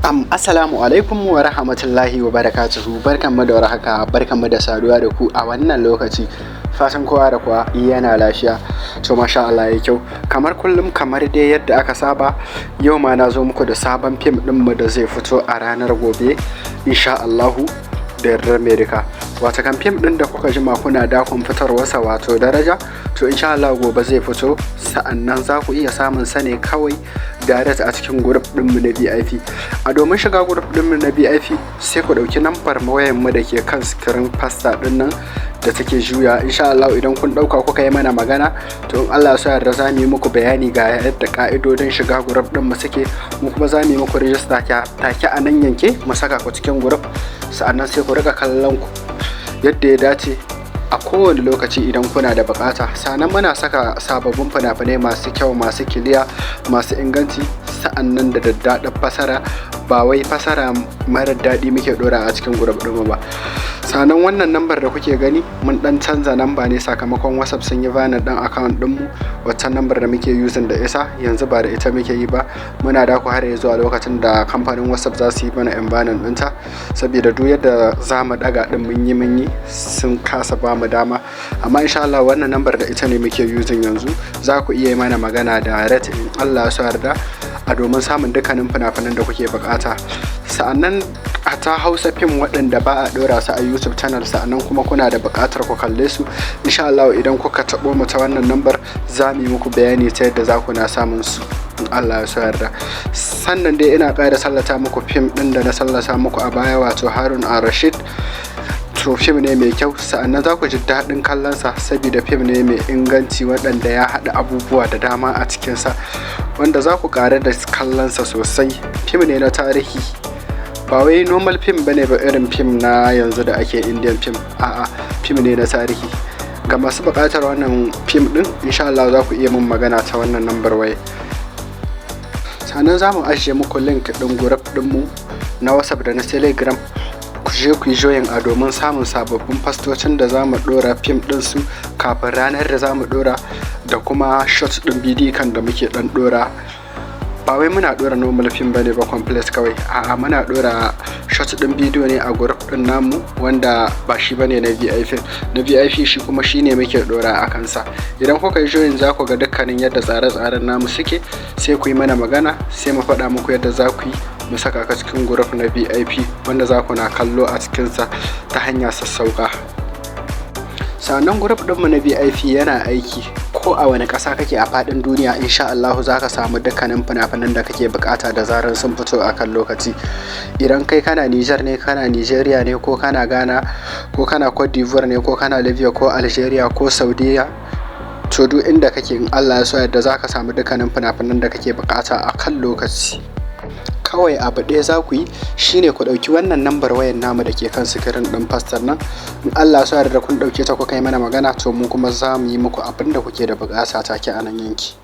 Assalamu alaikum wa rahmatullahi wa barakatuhu. Barkanmu da warhaka, barkanmu da saduwa da ku a wannan lokaci. Fatan kowa da kowa yana lafiya. To, masha Allah, ya kyau. Kamar kullum, kamar dai yadda aka saba, yau ma na zo muku da sabon fim ɗinmu da zai fito a ranar gobe, insha Allahu, da yardar mai duka. Wato kan fim ɗin da kuka jima kuna dakon fitarwarsa, wato Daraja, to insha Allah gobe zai fito. Sa'annan za ku iya samun sa ne kawai direct a cikin group ɗinmu na VIP. A domin shiga group ɗinmu na VIP, sai ku ɗauki nambar wayan mu da ke kan screen poster ɗin nan da take juya. Insha Allah idan kun ɗauka kuka yi mana magana, to in Allah ya yarda za mu yi muku bayani ga yadda ka'idodin shiga group ɗin mu suke. Mu kuma za mu yi muku rijista take a nan yanke, mu saka ku cikin group. Sa'annan sai ku rika kallon ku yadda ya dace a kowane lokaci idan kuna da bukata. Sannan muna saka sababbin fina-finai masu kyau, masu clear, masu inganci, sa'annan da daddaɗin fasara. Ba wai fasara marar daɗi muke ɗora a cikin group ɗinmu ba. Sannan wannan lambar da kuke gani, mun ɗan canza namba ne sakamakon WhatsApp sun yi banning ɗin account ɗinmu. Waccan lambar da muke using da isa, yanzu ba da ita muke yi ba. Muna da ku har zuwa lokacin da kamfanin WhatsApp za su yi mana unbanning ɗinta, saboda duk yadda za mu ɗaga ɗin, mun yi mun yi, sun kasa ba mu dama. Amma insha Allah wannan lambar da ita ne muke using yanzu. Za ku iya yi mana magana direct in Allah ya yarda, a domin samun dukkanin fina-finan da kuke bukata. Sa'annan a ta Hausa fim waɗanda ba a ɗora su a YouTube channel, sa'annan kuma kuna da buƙatar ku kalle su, insha Allah idan kuka taɓo mu ta wannan lambar, za mu yi muku bayani ta yadda za ku na samun su in Allah ya so yarda. Sannan dai ina ƙara sallata muku fim ɗin da na sallata muku a baya, wato Harun Rashid. To, fim ne mai kyau, sa'annan za ku ji daɗin kallonsa saboda fim ne mai inganci waɗanda ya haɗa abubuwa da dama a cikinsa wanda za ku ƙaru da kallonsa sosai. Fim ne na tarihi, ba wai normal fim bane ba irin fim na yanzu da ake Indian film. A'a, fim ne na tarihi. Ga masu buƙatar wannan fim ɗin, insha Allah za ku iya mun magana ta wannan lambar waya. Sannan za mu ajiye muku link ɗin group ɗinmu na WhatsApp da na Telegram. Ku je ku yi join a domin samun sababbin fastocin da za mu ɗora fim ɗinsu kafin ranar da za mu ɗora, da kuma short ɗin bidiyo kan da muke ɗan ɗora. Ba wai muna ɗora normal film bane ba complete kawai. A'a, muna ɗora short ɗin bidiyo ne a group ɗin namu wanda ba shi bane na VIP. Na VIP shi kuma shine muke ɗora a kansa. Idan kuka yi join, za ku ga dukkanin yadda tsare-tsaren namu suke. Sai ku yi mana magana, sai mu faɗa muku yadda za ku yi mu saka ka cikin group na VIP wanda za ku na kallo a cikinsa ta hanya sassauƙa. Sannan group ɗinmu na VIP yana aiki ko a wani ƙasa kake a faɗin duniya. Insha Allahu za ka samu dukkanin fina-finan da kake buƙata da zarar sun fito a kan lokaci. Idan kai kana Niger ne, kana Nigeria ne, ko kana Ghana, ko kana Cote d'Ivoire ne, ko kana Libya, ko Algeria, ko Saudiya, to duk inda kake, in Allah ya so yadda, za ka samu dukkanin fina-finan da kake buƙata a kan lokaci. Kawai abu ɗaya za ku yi shine ku ɗauki wannan nambar wayan namu da ke kan screen ɗin poster nan. In Allah ya so yarda, kun ɗauke ta kuka yi mana magana, to mu kuma za mu yi muku abin da kuke da buƙata take a nan yanki.